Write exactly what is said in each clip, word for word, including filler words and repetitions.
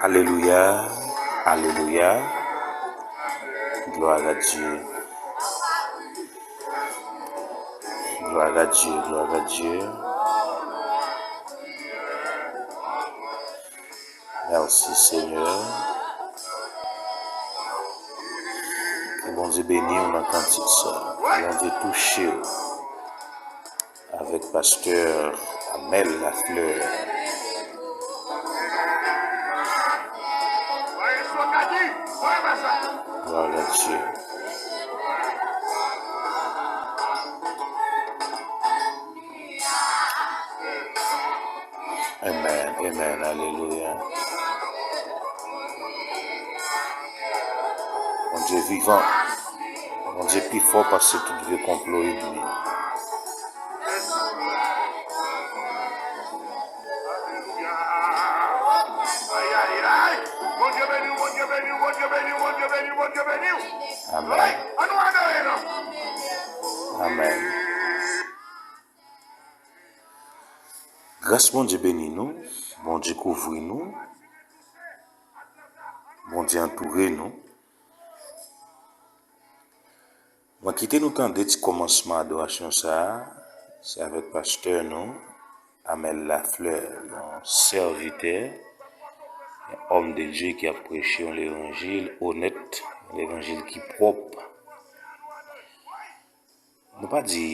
Alelouya, alelouya. Gloire à Dieu. Gloire à Dieu, gloire à Dieu. Mèsi, Senyè. Ke Bondye beni w nan kantik sa. Ke Bondye touche w avèk pastè Amel Lafleur. Gloire à Dieu. Amen, amen, alelouya. Bondye vivan. Bondye pi fò pase tout vye konplo ènmi. Amen. Amen. Gras Bondye beni nou, Bondye kouvri nou, Bondye antoure nou. Mwen kite nou tande ti kòmansman adorasyon sa a, se avèk pastè nou, Amel Lafleur, yon sèvitè, yon òm de Dye ki ap preche yon levanjil onèt, yon levanjil ki pwòp. Nou pa di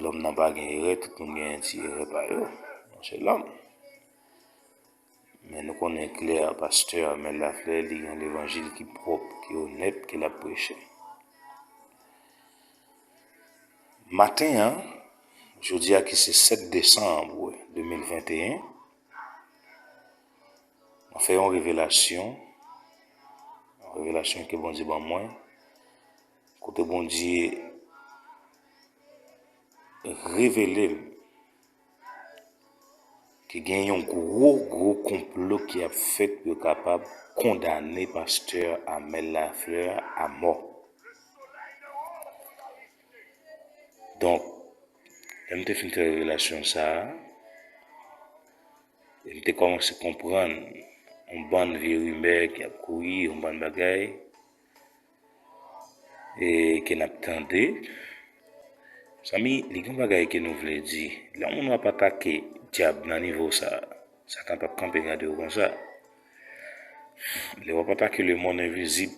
lòm nan pa gen erè, tout moun gen ti erè pa yo. Non, se lòm. Men nou konnen klè, pastè Amel Lafleur, li gen levanjil ki pwòp, ki onèt, ke l ap preche. Maten an, jodi a ki se sèt desanm de mil venteyen, mwen fè yon revelasyon, yon revelasyon ke Bondye ban mwen, kote Bondye revele m ke gen yon gwo, gwo konplo ki ap fèt pou yo kapab kondane pastè Amel Lafleur a mò. Donk, lè m te fin fè revelasyon sa a, e m te kòmanse konprann yon bann vye rimè ki ap kouri, yon bann bagay, e ke n ap tande. Zanmi, li gen bagay ke nou vle di. Lè yon moun w ap atake dyab nan nivo sa, Satan p ap kanpe gade w konsa. Lè w ap atake lemonn envizib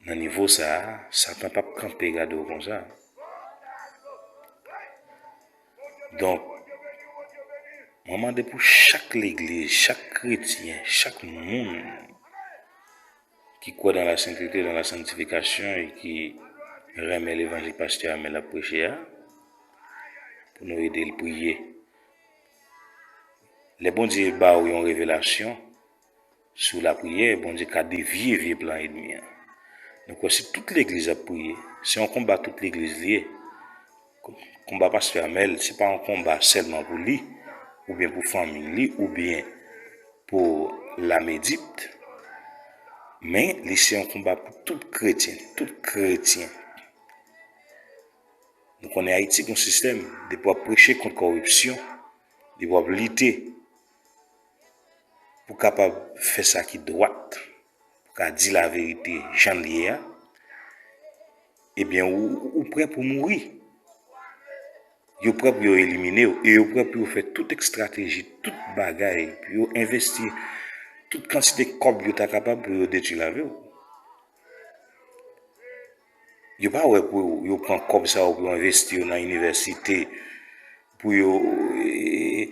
nan nivo sa, Satan p ap kanpe gade w konsa. Donk, mwen mande pou chak legliz, chak kretyen, chak moun ki kwè dans la sainteté, dans la sanctification e ki renmen levanjil pastè Amel ap preche a, pou nou ede l priye. Lè Bondye ba w yon revelasyon sou lapriyè, Bondye ka devye vye plan ènmi an. Nou kwè si tout legliz ap priye, se yon konba tout legliz li ye. Konba pastè Amel, se pa yon konba sèlman pou li, oubyen pou fanmi li, oubyen pou Lamedit, men li se yon konba pou tout kretyen, tout kretyen. Nou konnen Ayiti gon sistèm, depi w ap preche kont kòripsyon, depi w ap lite pou kapab fè sa ki dwat, pou ka di laverite jan l ye a, ebyen, ou, ou prè pou mouri. Yo prè pou yo elimine w, e yo prè pou yo fè tout estrateji, tout bagay, pou yo envesti tout kantite kòb yo ta kapab pou yo detwi lavi w. Yo pa wè pou yo pran kòb sa yo, pou yo envesti yo nan inivèsite, pou yo, e,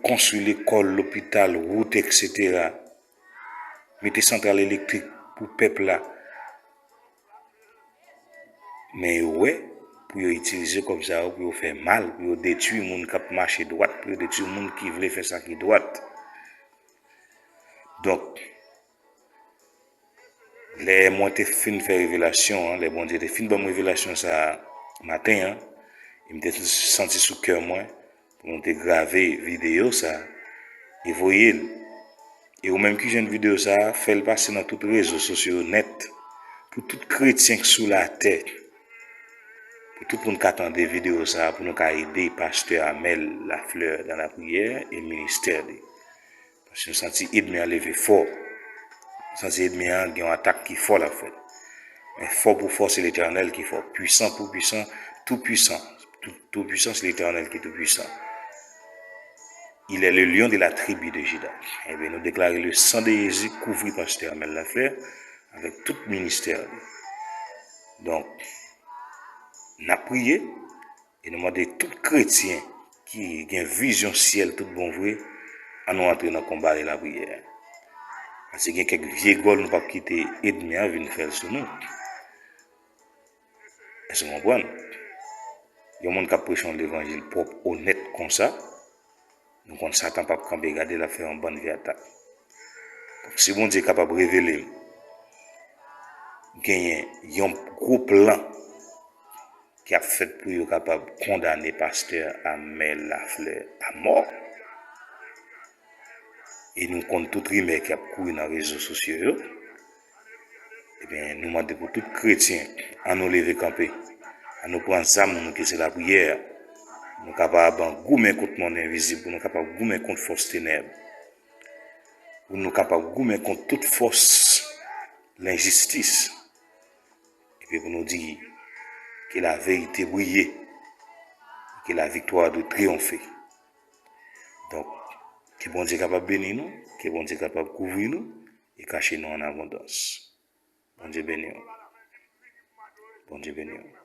konstwi lekòl, lopital, wout, etsetera. Mete santral elektrik pou pèp la. Men yo wè pou yo itilize kòb sa yo pou yo fè mal, pou yo detwi moun k ap mache dwat, pou yo detwi moun ki vle fè sa ki dwat. Donk, lè mwen te fin fè revelasyon an, lè Bondye te fin ban m revelasyon sa a maten an, e m te santi sou kè mwen, pou nou te grave videyo sa a e voye l. E ou menm ki jwenn videyo sa a, fè l pase nan tout rezo sosyo yo nèt, pou tout kretyen k sou latè, pou tout moun ka tande videyo sa a, pou nou ka ede pastè Amel Lafleur dans la prière et ministère li. Paske nou santi ènmi an leve fò. Nou santi ènmi an gen yon atak ki fò l ap fèt. Men fò pou fò, se Letènèl ki fò. Pwisan pou pwisan, tou pwisan. Tou, tou pwisan, se Letènèl ki tou pwisan. Il est le lion de la tribu de Juda. Ebyen, nou deklare le san de Jezi kouvri pastè Armel Lafleur avèk tout ministè li. Donk, n ap priye e nou mande tout kretyen ki gen vizyon syèl tout bon vre, ann nou antre nan konba e lapriyè. Paske gen kèk vye gòl nou p ap kite ènmi an vin fè l sou nou. Èske w konprann? Yon moun k ap preche yon levanjil pwòp, onèt konsa, nou konn Satan p ap kanpe gade, l ap fè yon bann vye atak. Donk, si Bondye kapab revele m genyen yon gwo plan ki ap fèt pou yo kapab kondane pastè Armel Lafleur a mò, e nou konn tout rimè k ap kouri nan rezo sosyo yo, ebyen, nou mande pou tout kretyen, ann nou leve kanpe, ann nou pran zam nou ki se lapriyè, nou kapab goumen kont mòn envizib, pou nou kapab goumen kont fòs tenèb, pou nou kapab goumen kont tout fòs lenjistis, epi pou nou di, que la vérité brille, que la victoire doit triompher. Donk, ke Bondye kapab beni nou, ke Bondye kapab kouvri nou e kache nou an abondans. Bondye beni w. Bondye beni w.